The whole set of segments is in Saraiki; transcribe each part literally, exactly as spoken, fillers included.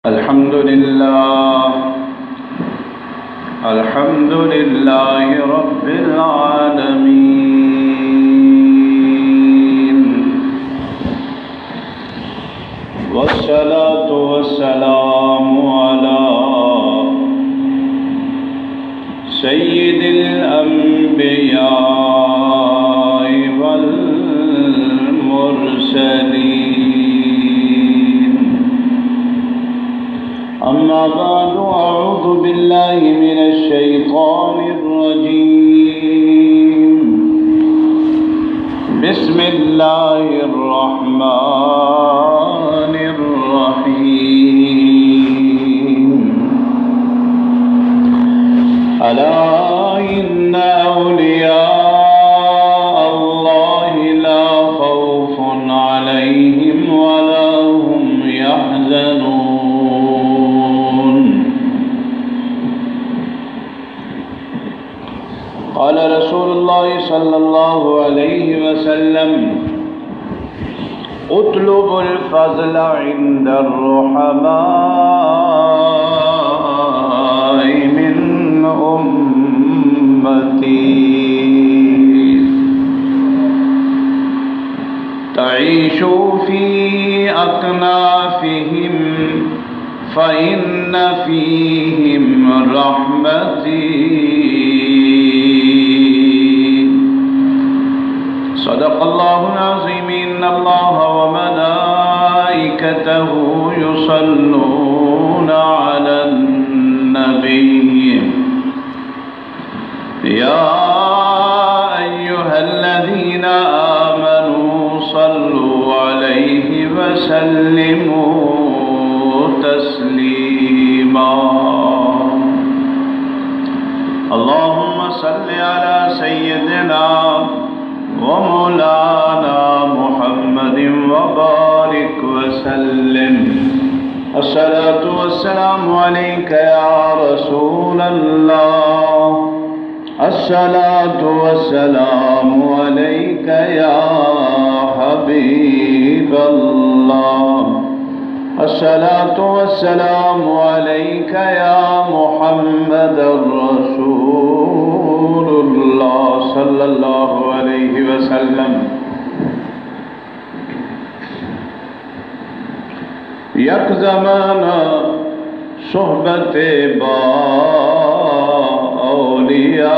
الحمد لله، الحمد لله رب العالمين، والصلاة والسلام على سيد الأنبياء والمرسلين. أما بعد، أعوذ بالله من الشيطان الرجيم. بسم الله الرحمن الرحيم. ألا إن أولياء الله لا خوف عليهم ولا هم يحزنون. قال رسول الله صلى الله عليه وسلم: اطلبوا الفضل عند الرحماء من أمتي، تعيشوا في أكنافهم، فإن فيهم رحمتي. صدق الله العظيم. إن الله وملائكته يصلون على النبي. يا أيها الذين آمنوا صلوا عليه وسلموا تسليما. اللهم صل على سيدنا ومولانا محمد وبارك وسلم. الصلاة والسلام عليك يا رسول الله، الصلاة والسلام عليك يا حبيب الله، الصلاة والسلام عليك يا محمد رسول الله صلى الله عليه وسلم. یک زمانہ صحبت با اولیاء،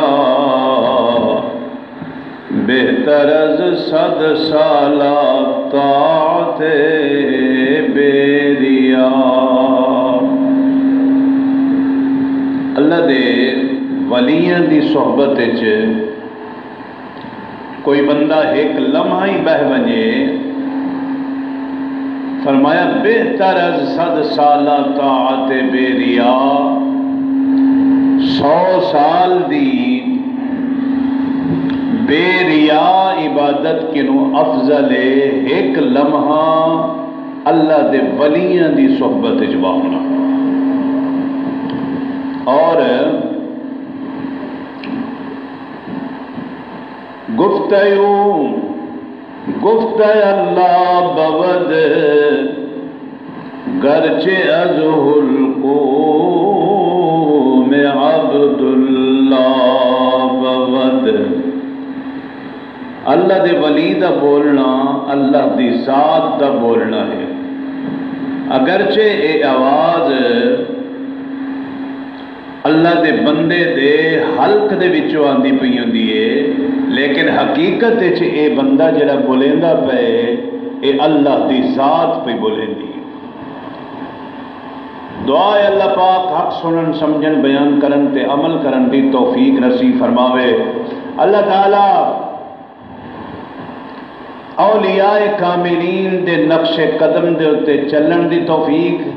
بہتر از صد سالہ طاعت بے ریا۔ اللہ دے ولیاں دی صحبت وچ کوئی بندہ ہک لمحہ ہی بہہ ونڄے، فرمایا، بہتر از صد سالہ طاعت بے ریا، سو سال دی بے ریا عبادت کنوں افضل ہے ہک لمحہ اللہ دے ولیاں دی صحبت وچ ٻاہوݨا۔ اور گفتیوں گفت اللہ بود، گرچہ از حلقوم عبداللہ بود۔ اللہ دے ولی دا بولنا اللہ دی ذات دا بولنا ہے، اگرچہ اے آواز اللہ دے بندے دے حلق دے وچوں آندی پئی ہوندی ہے، لیکن حقیقت وچ اے بندہ جڑا بولیندا پئے، اے اللہ دی ذات پئی بولیندی ہے۔ دعا ہے اللہ پاک حق سنن، سمجھن، بیان کرن تے عمل کرن دی توفیق نصیب فرماوے۔ اللہ تعالی اولیاء کاملین دے نقش قدم دے اتے چلݨ دی توفیق،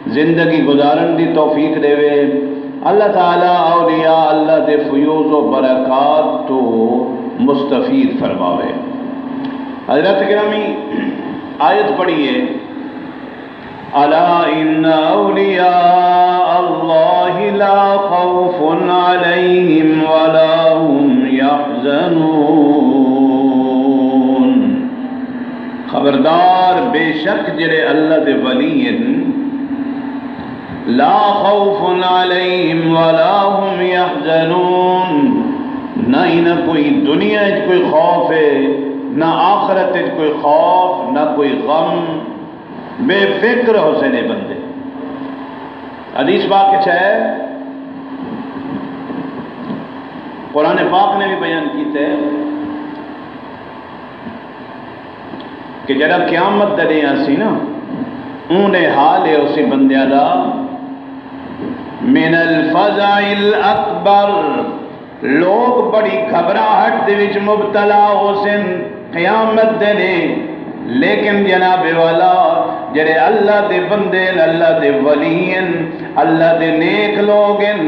زندگی گزارݨ دی توفیق ݙیوے۔ اللہ تعالی اولیاء اللہ دے فیوض و برکات توں مستفید فرماوے۔ حضرات گرامی، آیت پڑھی ہے، الا ان اولیاء اللہ لا خوف علیہم ولا هم يحزنون۔ خبردار، بے شک جڑے اللہ دے ولی ہن، لا خوف علیہم ولا هم یحزنون، نہ انہاں کوئی دنیا اچ کوئی خوف ہے، نہ آخرت اچ کوئی خوف، نہ کوئی غم، بے فکر ہوسن اے بندے۔ حدیث پاک اچ ہے، قرآن پاک نے بھی بیان کیتے کہ جڑا قیامت دا ݙینہہ آسی نا، اوں ݙے حال اے ہوسی بندیاں دا، من الفزع الاکبر، لوگ بڑی گھبراہٹ دے وچ مبتلا ہوسن قیامت دے ݙینہہ۔ لیکن جناب والا، جڑے اللہ دے بندے ہن، اللہ دے ولی ہن، اللہ دے نیک لوگ ہن،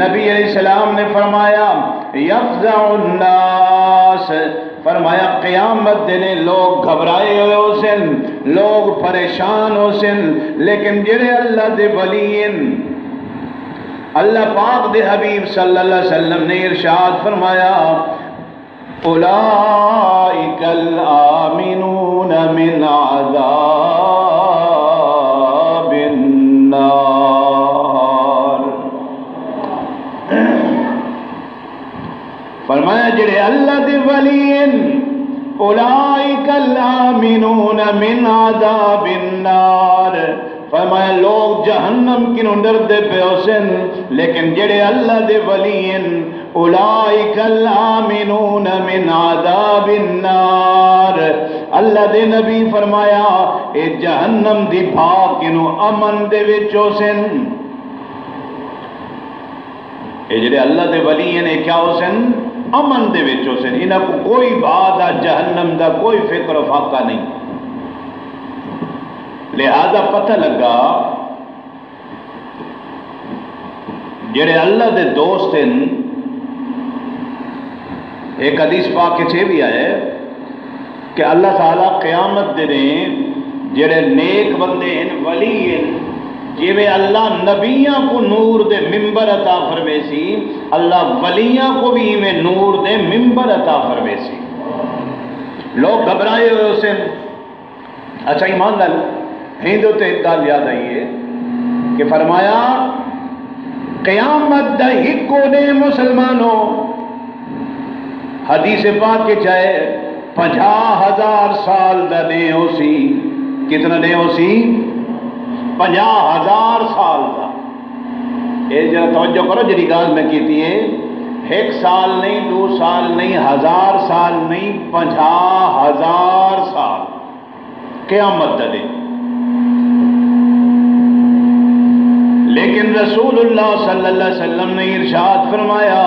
نبی علیہ السلام نے فرمایا، یفزع الناس، فرمایا، قیامت دے ݙینہہ لوگ گھبرائے ہوئے ہوسن، لوگ پریشان ہوسن، لیکن جڑے اللہ دے ولی ہن، اللہ پاک دے حبیب صلی اللہ علیہ وسلم نے ارشاد فرمایا، اولئک الآمنون من عذاب النار۔ فرمایا، جڑے اللہ دے ولی ہن، اولئک الآمنون من عذاب النار۔ فرمایا، لوگ جہنم کنوں ݙردے پئے ہوسن، لیکن جڑے اللہ دے ولی ہن، اولئک الآمنون من عذاب النار۔ اللہ دے نبی فرمایا، اے جہنم دی بھاہ کنوں امن دے وچ ہوسن۔ اے جڑے اللہ دے ولی ہن، اے کیا ہوسن؟ امن دے وچ ہوسن۔ انہاں کوں کوئی بھاہ دا، جہنم دا کوئی فکر و فاقہ نہیں۔ لہذا پتہ لگا، جڑے اللہ دے دوست ہن، ایک حدیث پاک اچ اے بھی آیا ہے کہ اللہ تعالیٰ قیامت دے ݙینہہ جڑے نیک بندے ہن، ولی ہن، جیویں اللہ نبیاں کوں نور دے ممبر عطا فرمیسی، اللہ ولیاں کوں وی ایویں نور دے ممبر عطا فرمیسی۔ لوگ گھبرائے ہوئے ہوسن۔ اچھا، ایمان نال، ہیندے اتے ہک ڳالھ یاد آئی ہے کہ فرمایا، قیامت دا ہکو ݙینہہ مسلمانو، حدیث پاک اچ آئے، پنجاہ ہزار سال دا ݙینہہ ہوسی۔ کتنا ݙینہہ ہوسی؟ پنجاہ ہزار سال دا۔ اے ذرا توجہ کرو، جڑی ڳالھ میں کیتی ہے، ہک سال نہیں، ݙو سال نہیں، ہزار سال نہیں، پنجاہ ہزار سال۔ قیامت دا ݙینہہ۔ لیکن رسول اللہ صلی اللہ علیہ وسلم نے ارشاد فرمایا،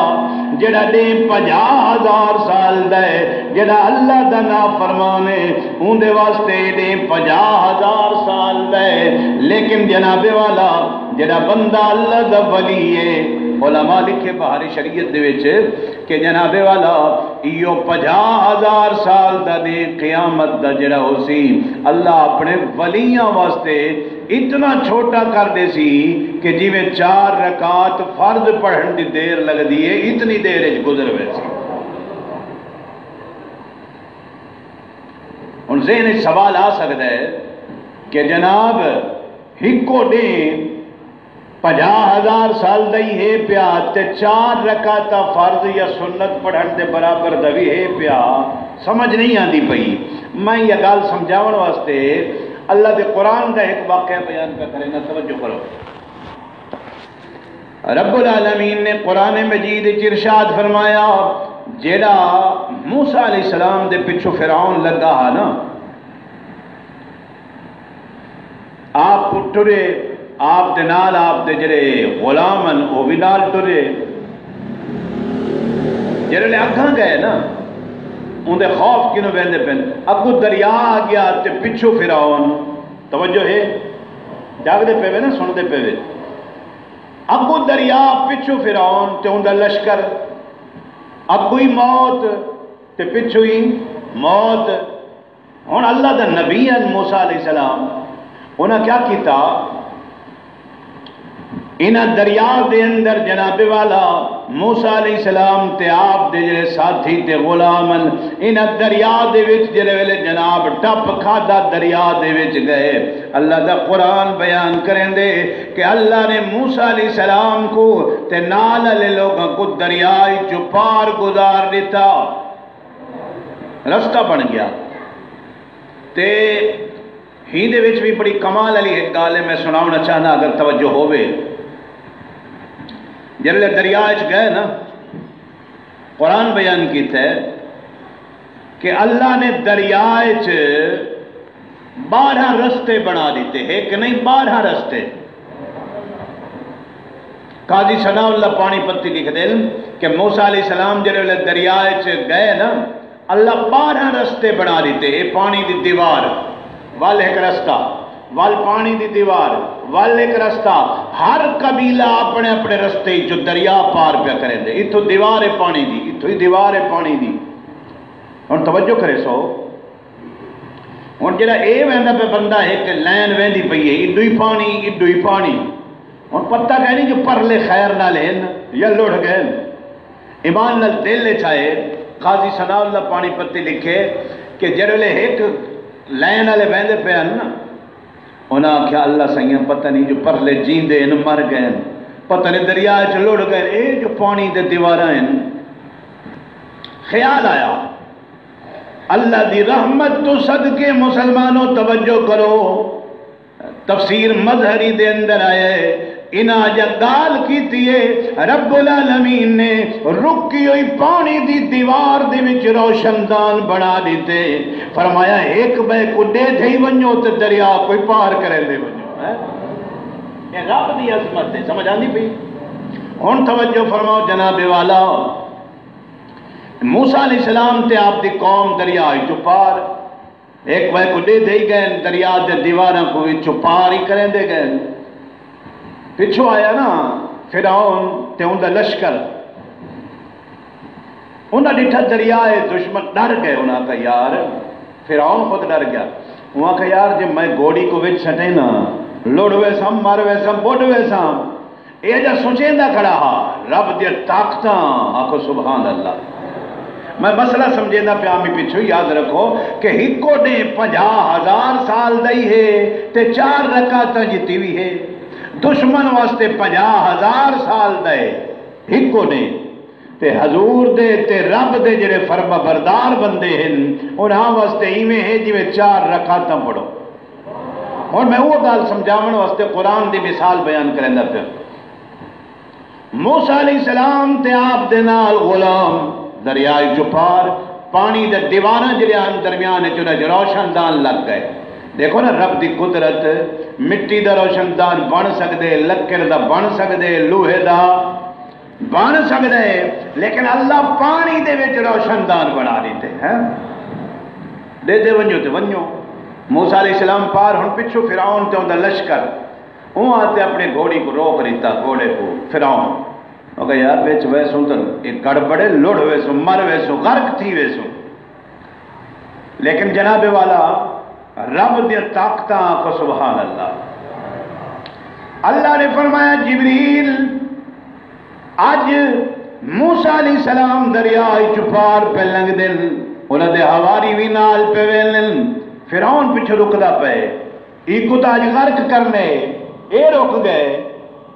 جڑا ݙینہہ پنجاہ ہزار سال دا ہے، جڑا اللہ دا نافرمان ہے، اوندے واسطے ݙینہہ پنجاہ ہزار سال دا ہے۔ لیکن جناب والا، جڑا بندہ اللہ دا ولی ہے، علماء لکھے بحر شریعت دے وچ، کہ جناب والا، ایہو پنجاہ ہزار سال دا ݙینہہ قیامت دا جڑا ہوسی، اللہ اپݨے ولیاں واسطے اتنا چھوٹا کر ݙیسی کہ جیویں چار رکعت فرض پڑھݨ دی دیر لڳدی ہے، اتنی دیر اچ گزر ویسی۔ ہݨ ذہن اچ سوال آ سڳدا ہے کہ جناب، ہکو ݙینہہ پنجاہ ہزار سال دا ہی ہے پیا، تے چار رکعتاں فرض یا سنت پڑھݨ دے برابر دا وی ہے پیا، سمجھ نہیں آندی پئی۔ میں یہ ڳالھ سمجھاوݨ واسطے اللہ دے قرآن دا ہک واقعہ بیان پیا کرینداں، توجہ کرو۔ رب العالمین نے قرآن مجید وچ ارشاد فرمایا، جیڑھا موسیٰ علیہ السلام دے پچھوں فرعون لڳا ہا نا، آپ ٹرے، آپ دے نال آپ دے جڑے غلام ہن، او وی نال ٹرے۔ جڑے اڳاں ڳئے نا، اوندے خوف کنوں ویندے پن۔ اڳوں دریا آ ڳیا تے پچھوں فرعون۔ توجہ ہے؟ جاڳدے پئے وے نا، سݨدے پئے وے۔ اڳوں دریا، پچھوں فرعون تے اوندا لشکر۔ اڳوں ہی موت تے پچھوں ہی موت۔ ہݨ اللہ دا نبی ہن موسیٰ علیہ السلام، انہاں کیا کیتا؟ انہاں دریا دے اندر جناب والا موسیٰ علیہ السلام تے آپ دے جڑے ساتھی تے غلام ہن، انہاں دریا دے وچ جڑے ویلے جناب ٹپ کھادا، دریا دے وچ گئے۔ اللہ دا قرآن بیان کریندے کہ اللہ نے موسیٰ علیہ السلام کو تے نال والے لوگاں کو دریا چوں پار گزار ݙتا، رستہ بݨ ڳیا۔ تے ہیندے وچ وی بڑی کمال والی ہک ڳالھ ہے، میں سݨاوݨا چاہنا اگر توجہ ہووے۔ جیڑھلے دریا اچ ڳئے نا، قرآن بیان کیتا ہے کہ اللہ نے دریا اچ ٻارہاں رستے بݨا ݙتے، ہک نہیں، ٻارہاں رستے۔ قاضی ثناء اللہ پانی پتی لکھدن کہ موسیٰ علیہ السلام جیڑھلے دریا اچ ڳئے نا، اللہ ٻارہاں رستے بݨا ݙتے۔ اے پانی دی دیوار، ول ہک رستہ، ول پانی دی دیوار، ول ہک رستہ۔ ہر قبیلہ اپݨے اپݨے رستے چوں دریا پار پیا کریندے۔ اتھوں دیوار ہے پانی دی، اتھوں ہی دیوار ہے پانی دی۔ ہݨ توجہ کریسو، ہݨ جیڑھا اے ویندا پیا بندہ، ہک لین ویندی پئی ہے، ایݙو ہی پانی، ایݙو ہی پانی۔ ہݨ پتہ کائنی جو پرلے خیر نال ہن یا لڑھ ڳئے ہن۔ ایمان نال دل اچ آئے، قاضی ثناء اللہ پانی پتی لکھے کہ جیڑھلے ہک لین والے ویندے پئے ہن نا، انہاں آکھیا، اللہ سئیاں، پتہ نہیں جو پرلے جیندے ہن، مر ڳئے ہن، پتہ نہیں دریا اچ لڑھ ڳئے ہن، اے جو پانی دے دیواراں ہن۔ خیال آیا، اللہ دی رحمت توں صدقے مسلمانوں توجہ کرو، تفسیر مظہری دے اندر آیا ہے، انہاں جا ڳالھ کیتی ہے، رب العالمین نے رکی ہوئی پانی دی دیوار دے وچ روشن دان بݨا ݙتے۔ فرمایا، ہک ٻئے کوں ݙیدھے ہی ونڄو تے دریا کوں پار کریندے ونڄو۔ ہیں؟ اے رب دی عظمت ہے، سمجھ آندی پئی؟ ہݨ توجہ فرماؤ جناب والا، موسیٰ علیہ السلام تے آپ دی قوم دریا چوں پار، ہک ٻئے کوں ݙیدھے ہی ڳئے، دریا دے دیواراں کوں وچوں پار ہی کریندے ڳئے۔ پچھوں آیا نا فرعون تے اوندا لشکر، انہاں ݙٹھا دریا ہے، دشمن ݙر ڳئے، انہاں آکھیا، یار، فرعون خود ݙر ڳیا۔ اوں آکھیا، یار، جے میں گھوڑی کوں وچ سٹینداں، لڑھ ویساں، مر ویساں، ٻݙ ویساں۔ اے جا سوچیندا کھڑا ہا، رب دیاں طاقتاں، آکھو سبحان اللہ۔ میں مسئلہ سمجھیندا پیا، میں پچھوں یاد رکھو کہ ہکو ݙینہہ پنجاہ ہزار سال دا ہی ہے تے چار رکعتاں جتی وی ہے۔ دشمن واسطے پنجاہ ہزار سال دا ہے ہکو ݙینہہ، تے حضور دے تے رب دے جڑے فرما بردار بندے ہن، انہاں واسطے ایویں ہے جویں چار رکعتاں پڑھو۔ ہݨ میں اوہ ڳالھ سمجھاوݨ واسطے قرآن دی مثال بیان کریندا پیا۔ موسیٰ علیہ السلام تے آپ دے نال غلام دریا چوں پار، پانی دے دیواراں جڑے ہن درمیان وچ، انہاں وچ روشن دان لگ ڳئے۔ ݙیکھو نا رب دی قدرت، مٹی دا روشن دان بݨ سڳدے، لکڑ دا بݨ سڳدے، لوہے دا بݨ سڳدے، لیکن اللہ پانی دے وچ روشن دان بݨا ݙتے ہیں۔ ݙیدھے ونڄو تے ونڄو۔ موسیٰ علیہ السلام پار، ہݨ پچھوں فرعون تے اوندا لشکر۔ اوں آتے اپݨی گھوڑی کوں روک ݙتا، گھوڑے کوں، فرعون۔ او کہ یار، وچ ویسوں تاں اے گڑبڑ ہے، لڑھ ویسوں، مر ویسوں، غرق تھی ویسوں۔ لیکن جناب والا، رب دیاں طاقتاں، آکھو سبحان اللہ۔ اللہ نے فرمایا، جبریل، اڄ موسیٰ علیہ السلام دریا اچ پار پئے لنگھدن، انہاں دے حواری وی نال پئے ویندن۔ فرعون پچھوں رکدا پئے، ایکوں تاں اڄ غرق کرݨے، اے رک ڳئے۔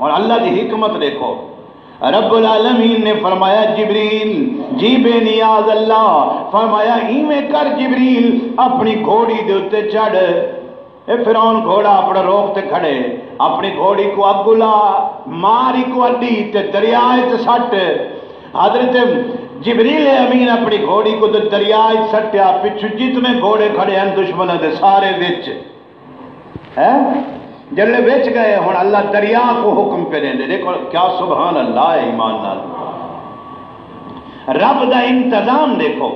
ہݨ اللہ دی حکمت ݙیکھو، رب العالمین نے فرمایا، جبریل، جی بے نیاز اللہ، فرمایا، ایویں کر جبریل، اپݨی گھوڑی دے اتے چڑھ۔ اے فرعون گھوڑا اپݨا روک تے کھڑے، اپݨی گھوڑی کوں اڳوں لا، مار ایکوں اݙی تے دریا اچ سٹ۔ حضرت جبریل امین اپݨی گھوڑی کوں تے دریا اچ سٹیا، پچھوں جتنے گھوڑے کھڑے ہن دشمناں دے سارے وچ۔ ہیں؟ جلے وچ ڳئے، ہݨ اللہ دریا کوں حکم پئے ݙیندے۔ ݙیکھو کیا سبحان اللہ ہے، ایمان نال۔ رب دا انتظام ݙیکھو۔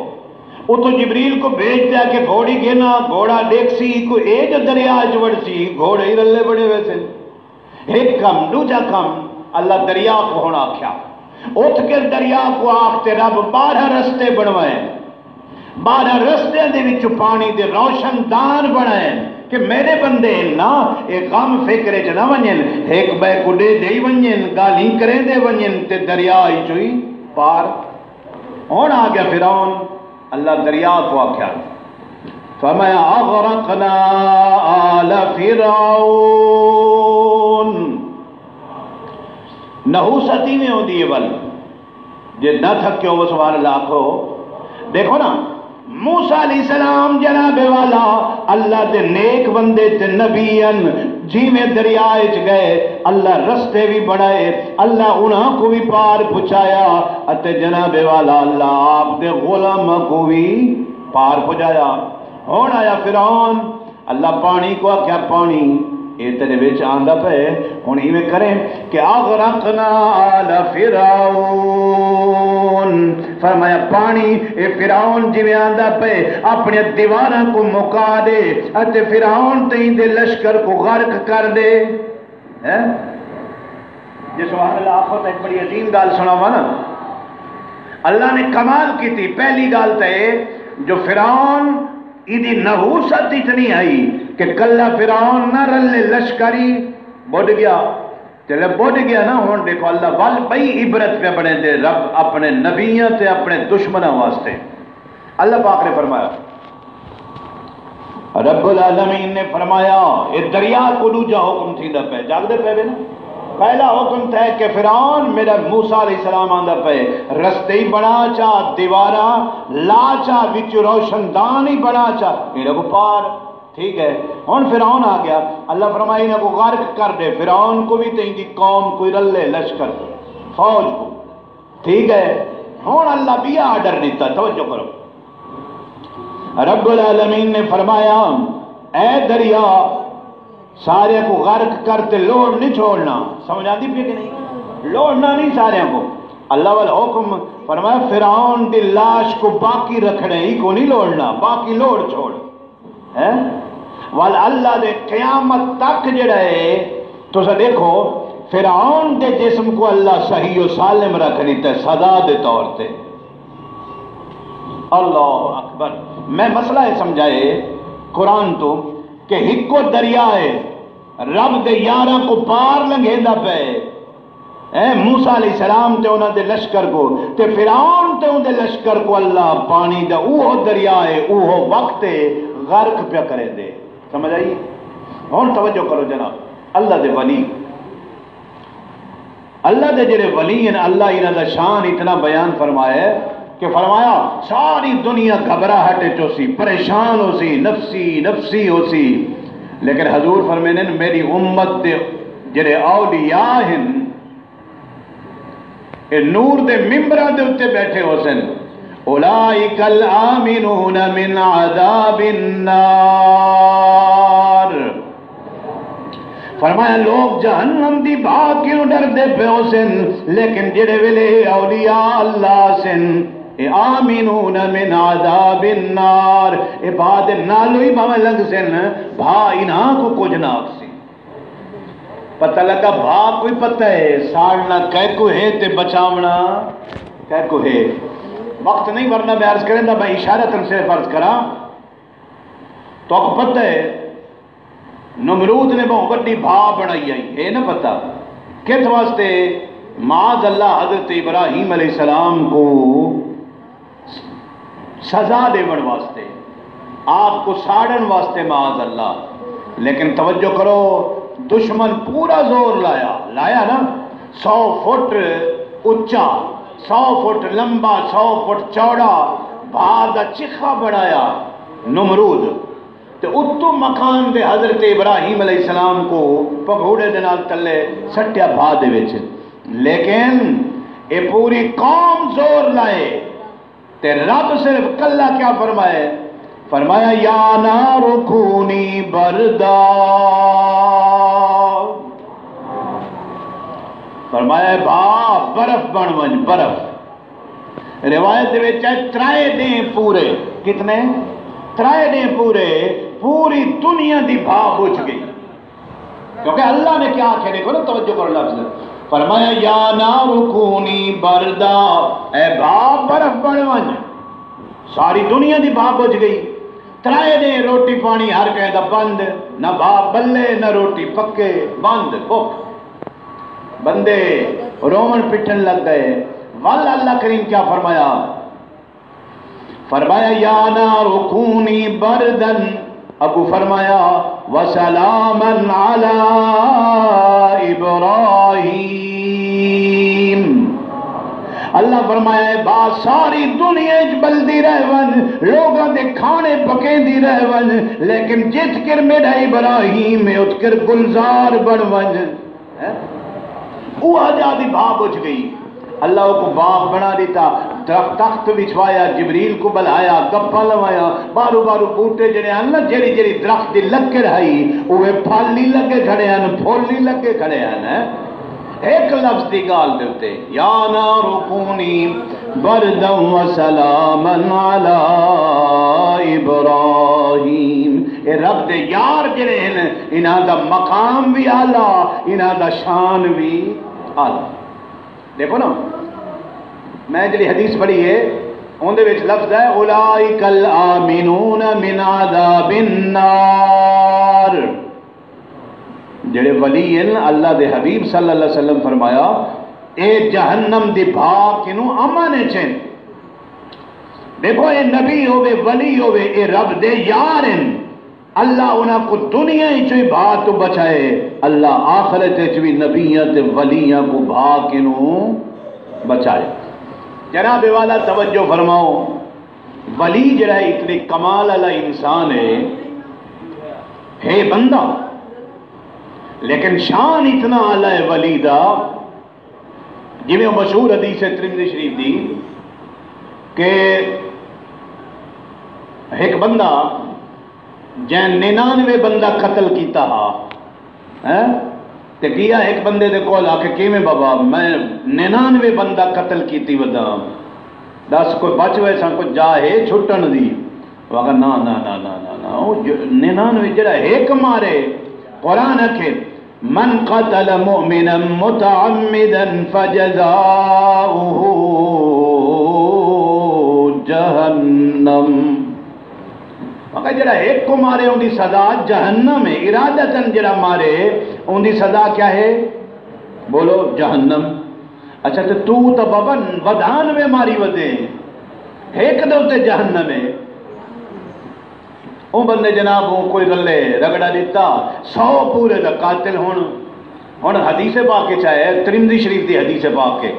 اتوں جبریل کوں بھیج ݙے کہ گھوڑی گھن آ، گھوڑا ݙیکھسی، کوئی اے جو دریا اچ وڑسی، گھوڑے ہی رلے بݨے ویسن۔ ہک کم، ݙوجھا کم، اللہ دریا کوں ہݨ آکھیا، اٹھ کے دریا کوں آکھ تے رب بارہ رستے بݨوائے، بارہ رستیاں دے وچوں پاݨی دے روشن دان بݨائے۔ کہ میݙے بندے ہن نا، اے غم فکر اچ نہ ونڄن، ہک ٻئے کوں ݙیہدے ای ونڄن، ڳالھیں کریندے ونڄن تے دریا اچوں ای پار۔ ہݨ آ ڳیا فرعون، اللہ دریا کوں آکھیا، فما اغرقنا آل فرعون۔ نحوست ایویں ہوندی ہے ول۔ جے نہ تھکیو، سبحان اللہ آکھو۔ ݙیکھو نا، موسیٰ علیہ السلام جناب والا اللہ دے نیک بندے تے نبی ہن، جیویں دریا اچ ڳئے، اللہ رستے وی بݨائے، اللہ انہاں کوں وی پار پچایا، اتے جناب والا اللہ آپ دے غلاماں کوں وی پار پڄایا۔ ہݨ آیا فرعون، اللہ پاݨی کوں آکھیا، پاݨی اے تیݙے وچ آندا پئے، ہݨ ایویں کریں کہ اغرقنا آل فرعون۔ فرمایا، پاݨی اے فرعون جیویں آندا پئے، اپݨیاں دیواراں کوں مکا ݙے، اتے فرعون تے ایندے لشکر کوں غرق کر ݙے۔ ہیں؟ جے سبحان اللہ آکھو تاں ہک بڑی عظیم ڳالھ سݨاواں نا۔ اللہ نے کمال کیتی۔ پہلی ڳالھ تاں اے جو فرعون ایندی نحوست اتنی ہئی کہ کلھا فرعون نہ رلے، لشکر ای ٻݙ ڳیا۔ جݙاں ٻݙ ڳیا نا، ہݨ ݙیکھو اللہ ول ٻئی عبرت پیا بݨیندے رب اپݨے نبیاں تے اپݨے دشمناں واسطے۔ اللہ پاک نے فرمایا، رب العالمین نے فرمایا، اے دریا کوں ݙوجھا حکم تھیندا پئے، جاڳدے پئے وے نا؟ پہلا حکم تھئے کہ فرعون، میݙا موسیٰ علیہ السلام آندا پئے، رستے ای بݨا چا، دیواراں لا چا، وچ روشن دان ای بݨا چا، ایݙے کوں پار۔ ٹھیک ہے، ہݨ فرعون آ ڳیا، اللہ فرمایا، انہاں کوں غرق کر ݙے، فرعون کوں وی تے ایندی قوم کوں، رلے لشکر کوں، فوج کوں۔ ٹھیک ہے، ہݨ اللہ ٻیا آرڈر ݙتا، توجہ کرو۔ رب العالمین نے فرمایا، اے دریا، سارے کوں غرق کر تے لوڑ نہیں چھوڑنا۔ سمجھ آندی پئی کہ نہیں؟ لوڑنا نہیں سارے کوں۔ اللہ والا حکم فرمایا، فرعون دی لاش کوں باقی رکھݨے، ای کوں نہیں لوڑنا، باقی لوڑ چھوڑ۔ ہیں؟ ول اللہ دے قیامت تک جڑا ہے، تساں ݙیکھو، فرعون دے جسم کوں اللہ صحیح و سالم رکھ ݙتا سزا دے طور تے۔ اللہ اکبر۔ میں مسئلہ اے سمجھائے قرآن توں کہ ہکو دریا ہے، رب دے یاراں کوں پار لنگھیندا پئے۔ اے موسیٰ علیہ السلام تے انہاں دے لشکر کوں، تے فرعون تے اوندے لشکر کوں اللہ پاݨی دا اوہو دریا ہے، اوہو وقت ہے، غرق پیا کریندے۔ سمجھ آئی؟ ہݨ توجہ کرو جناب، اللہ دے ولی، اللہ دے جڑے ولی ہیں، اللہ انہاں دا شان اتنا بیان فرمایا ہے کہ فرمایا، ساری دنیا گھبراہٹ وچ ہوسی، پریشان ہوسی، نفسی نفسی ہوسی، لیکن حضور فرمیندے، میری امت دے جڑے اولیاء ہیں، اے نور دے ممبراں دے اتے بیٹھے ہوسن، اولئک الآمنون من عذاب النار۔ فرمایا، لوگ جہنم دی بھا کیوں ݙردے پئے ہوسن، لیکن جڑے ویلے اے اولیاء اللہ سن، اے آمنون من عذاب النار، اے بھا دے نالوں ہی بھاویں لنگھ سن، بھا انہاں کوں کجھ نہ آکھسی۔ پتہ لڳا، بھا کوں ای پتہ ہے، ساڑنا کیکوں ہے تے بچاوݨا کیکوں ہے۔ وقت نہیں، ورنہ میں عرض کریندا، میں اشارتاً صرف عرض کراں۔ تہاکوں پتہ ہے، نمرود نے ٻہوں وݙی بھا بݨائی ہئی، ہے نا پتہ؟ کتھ واسطے؟ معاذ اللہ، حضرت ابراہیم علیہ السلام کوں سزا ݙیوݨ واسطے، آپ کوں ساڑݨ واسطے، معاذ اللہ۔ لیکن توجہ کرو، دشمن پورا زور لایا، لایا نا، سو فٹ اچا، سو فٹ لمبا، سو فٹ چوڑا، بھا دا چخا بݨایا نمرود۔ تے اتوں مکان دے حضرت ابراہیم علیہ السلام کوں پگھوڑے دے نال تلے سٹیا بھا دے وچ۔ لیکن اے پوری قوم زور لائے، تے رب صرف کلھا کیا فرمائے؟ فرمایا، یا نار کونی بردا۔ فرمایا، بھا، برف بݨ ونڄ، برف۔ روایت دے وچ ہے، ترائے ݙینھ پورے، کتنے؟ ترائے ݙینھ پورے، پوری دنیا دی بھا بجھ ڳئی۔ کیونکہ اللہ نے کیا آکھیا، ݙیکھو نا، توجہ کرو لفظ۔ فرمایا، یا نار کونی بردا، اے بھا، برف بݨ ونڄ۔ ساری دنیا دی بھا بجھ ڳئی۔ ترائے ݙینھ روٹی پاݨی ہر کہیں دا بند، نہ بھا ٻلے نہ روٹی پکے، بند بکھ۔ بندے رووݨ پٹݨ لڳ ڳئے۔ ول اللہ کریم کیا فرمایا؟ فرمایا، یا نار کونی بردن، اڳوں فرمایا، وسلاما علی ابراہیم۔ اللہ فرمایا، اے بھا، ساری دنیا اچ ٻلدی رہ ونڄ، لوگاں دے کھاݨے پکیندی رہ ونڄ، لیکن جتھ کر میݙا ابراہیم ہے، اتھ کر گلزار بݨ ونڄ۔ ہیں؟ اوہا جا دی بھا بجھ ڳئی۔ اللہ اوکوں باغ بݨا ݙتا، درخت، تخت وچھوایا، جبریل کوں ٻلہایا، گپاں لوایا، ٻاہروں ٻاہروں بوٹے جیڑھے ہن نا، جیڑھی جیڑھی درخت دی لکڑ ہئی، اوہے پھل ہی لڳے کھڑے ہن، پھل ہی لڳے کھڑے ہن، ہیں؟ ہک لفظ دی ڳالھ دے اتے، یا نار کونی بردا و سلاما علی ابراہیم۔ اے رب دے یار جیڑھے ہن، انہاں دا مقام وی اعلیٰ، انہاں دا شان وی اعلیٰ۔ ݙیکھو نا، میں جیڑھی حدیث پڑھی ہے، اوندے وچ لفظ ہے، اولئک الآمنون من عذاب النار۔ جیڑھے ولی ہن، اللہ دے حبیب صلی اللہ علیہ وسلم فرمایا، اے جہنم دی بھا کنوں امن اچ ہن۔ ݙیکھو، اے نبی ہووے، ولی ہووے، اے رب دے یار ہن۔ اللہ انہاں کوں دنیا اچ وی بھا توں بچائے، اللہ آخرت اچ وی نبیاں تے ولیاں کوں بھا کنوں بچائے۔ جناب والا توجہ فرماؤ، ولی جڑا ہے اتنے کمال والا انسان ہے، ہے بندہ، لیکن شان اتنا اعلیٰ ہے ولی دا، جیویں او مشہور حدیث ہے ترمذی شریف دی کہ ہک بندہ جیں ننانوے بندہ قتل کیتا ہا، ہیں؟ تے گیا ہک بندے دے کول، آکھے، کیویں بابا، میں ننانوے بندہ قتل کیتی وداں، ݙس کوئی بچ ویساں، کوئی جا ہے چھٹݨ دی؟ او آکھے، نا، نا، نا، نا، نا، نا، او جو ننانوے جڑا ہک مارے، قرآن آکھے، من قتل مؤمنا متعمدا فجزاؤه جہنم۔ مگر جڑا ہک کو مارے، اوندی سزا جہنم ہے۔ ارادتاً جڑا مارے، اوندی سزا کیا ہے؟ بولو، جہنم۔ اچھا، تے تو تاں بابا ودھانوے ماری ودے، ہک دے اتے جہنم ہے۔ او بندے جناب، اوں کوئی رلے رگڑا ݙتا، سو پورے دا قاتل۔ ہݨ، ہݨ حدیث پاک اچ آیا ہے، ترمذی شریف دی حدیث پاک ہے،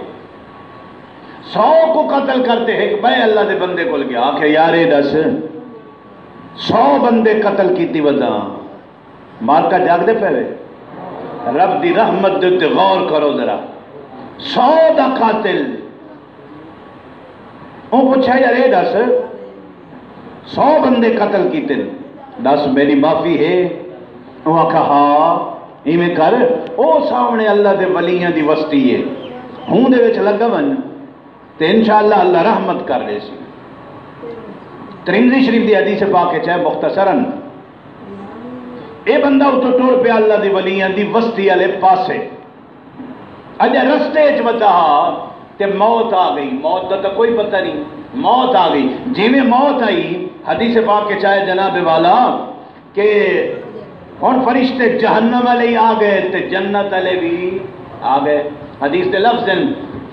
سو کوں قتل کر تے ہک ٻئے اللہ دے بندے کول ڳیا، آکھیا، یار، اے ݙس، سو بندے قتل کیتی وداں، مارکا جاڳدے پئے وے؟ رب دی رحمت دے اتے غور کرو ذرا۔ سو دا قاتل۔ اوں پچھیا، یار، اے ݙس، سو بندے قتل کیتے، ݙس میݙی معافی ہے؟ اوں آکھیا، ہا، ایویں کر، او سامݨے اللہ دے ولیاں دی وستی ہے، ہوں دے وچ لڳا ونڄ۔ تے انشاءاللہ اللہ رحمت کر ݙیسی۔ ترمذی شریف دی حدیث پاک اچ ہے، مختصراً، اے بندہ اتھوں ٹر پیا اللہ دے ولیاں دی وستی آلے پاسے، اڄاں رستے اچ ودا ہا تے موت آ ڳئی۔ موت دا تاں کوئی پتہ نہیں، موت آ ڳئی۔ جیویں موت آئی، حدیث پاک اچ آئے جناب والا، کہ ہݨ فرشتے جہنم والے ہی آ ڳئے تے جنت والے بھی آ ڳئے۔ حدیث دے لفظ ہن،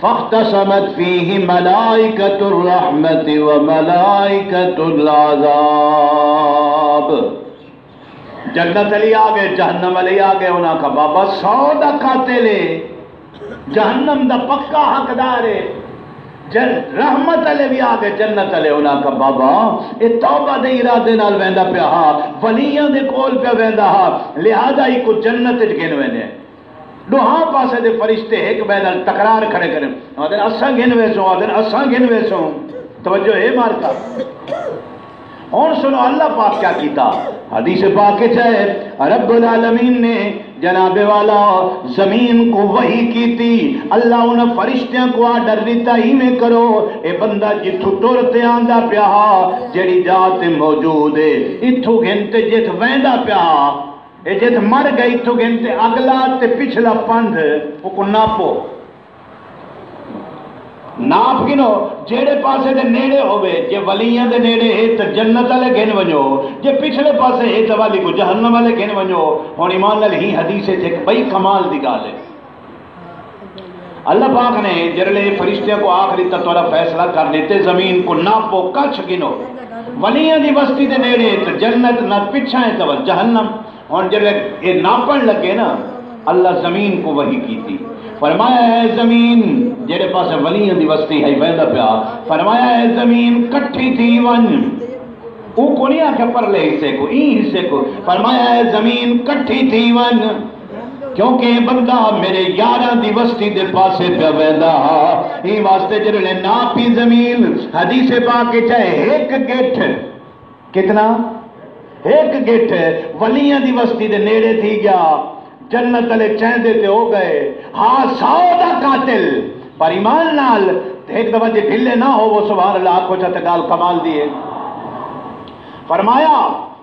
فاختصمت فیہ ملائکۃ الرحمۃ و ملائکۃ العذاب۔ جنت والے آ ڳئے، جہنم والے آ ڳئے، انہاں آکھیا، بابا، سو دا قاتل ہے، جہنم دا پکا حقدار ہے۔ جن-، رحمت والے بھی آ ڳئے، جنت والے۔ انہاں آکھیا، بابا، اے توبہ دے ارادے نال ویندا پیا ہا، ولیاں دے کول پیا ویندا ہا، لہذا ایکوں جنت وچ گھن ویندے ہیں۔ ݙوہاں پاسے دے فرشتے ہک ٻئے نال تکرار کھڑے کرن، آہدن، اساں گھن ویسوں، آہدن، اساں گھن ویسوں۔ توجہ ہے مارکا؟ ہݨ سنو، اللہ پاک کیا کیتا؟ حدیث پاک اچ ہے، رب العالمین نے جناب والا زمین کو وحی کیتی۔ اللہ انہاں فرشتیاں کو آرڈر ݙتا، ایویں کرو، اے بندہ جتھوں ٹر تے آندا پیا ہا، جیڑھی جا تے موجود ہے، اتھوں گھن تے جتھ ویندا پیا ہا، اے جتھ مر ڳئے، اتھوں گھن تے اڳلا تے پچھلا پندھ اوکوں ناپو۔ ناپ گھنو، جیڑھے پاسے دے نیڑے ہووے، جے ولیاں دے نیڑے ہے تاں جنت والے گھن ونڄو، جے پچھلے پاسے ہے تاں والی کوں جہنم والے گھن ونڄو۔ ہݨ ایمان نال ہی حدیث وچ ہک ٻئی کمال دی ڳالھ ہے۔ اللہ پاک نے جیڑھلے فرشتیاں کوں آکھ ݙتا تہاݙا فیصلہ کر ݙتے، زمین کوں ناپو، کچھ گھنو، ولیاں دی وستی دے نیڑے ہے تاں جنت، نہ پچھاں ہے تاں ول جہنم۔ ہݨ جیڑھلے اے ناپݨ لڳے نا، اللہ زمین کوں وحی کیتی، فرمایا، اے زمین، جیڑھے پاسے ولیاں دی وستی ہئی ویندا پیا، فرمایا، اے زمین کٹھی تھی ونڄ۔ اوں کوں نہیں آکھیا پرلے حصے کوں، ایں حصے کوں۔ فرمایا، اے زمین کٹھی تھی ونڄ، کیونکہ اے بندہ میرے یاراں دی وستی دے پاسے پیا ویندا ہا۔ ایں واسطے جیڑھلے ناپی زمین، حدیث پاک وچ ہے، ہک گٹھ، کتنا؟ ہک گٹھ ولیاں دی وستی دے نیڑے تھی ڳیا، جنت والے چیندے تے ہو ڳئے۔ ہا سو دا قاتل، پر ایمان نال ہک دفعہ جے ڈھلے نہ ہووو، سبحان اللہ آکھو چا تے ڳالھ کمال دی ہے۔ فرمایا،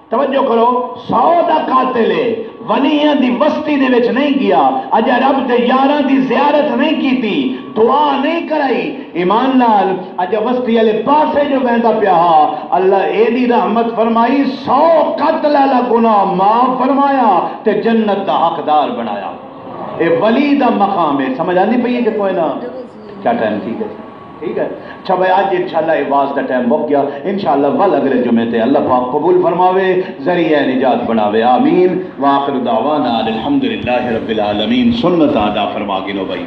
توجہ کرو، سو دا قاتل ہے، ولیاں دی وستی دے وچ نہیں ڳیا، اجا رب دے یاراں دی زیارت نہیں کیتی، دعا نہیں کرائی۔ ایمان نال اجا وستی والے پاسے جو ویندا پیا ہا، اللہ ایݙی رحمت فرمائی، سو قتل والا گناہ معاف فرمایا تے جنت دا حقدار بݨایا۔ اے ولی دا مقام ہے، سمجھ آندی پئی ہے کہ کوئی نہ؟ کیا ٹائم تھی ڳئے؟ ٹھیک ہے، اچھا بھائی، اڄ انشاءاللہ اے واز دا ٹائم مک ڳیا۔ انشاءاللہ ول اڳلے جمعے تے اللہ پاک قبول فرماوے، ذریعہ نجات بݨاوے۔ آمین۔ وآخر دعوانا ان الحمد للہ رب العالمین۔ سنت ادا فرما گھنو بھائی۔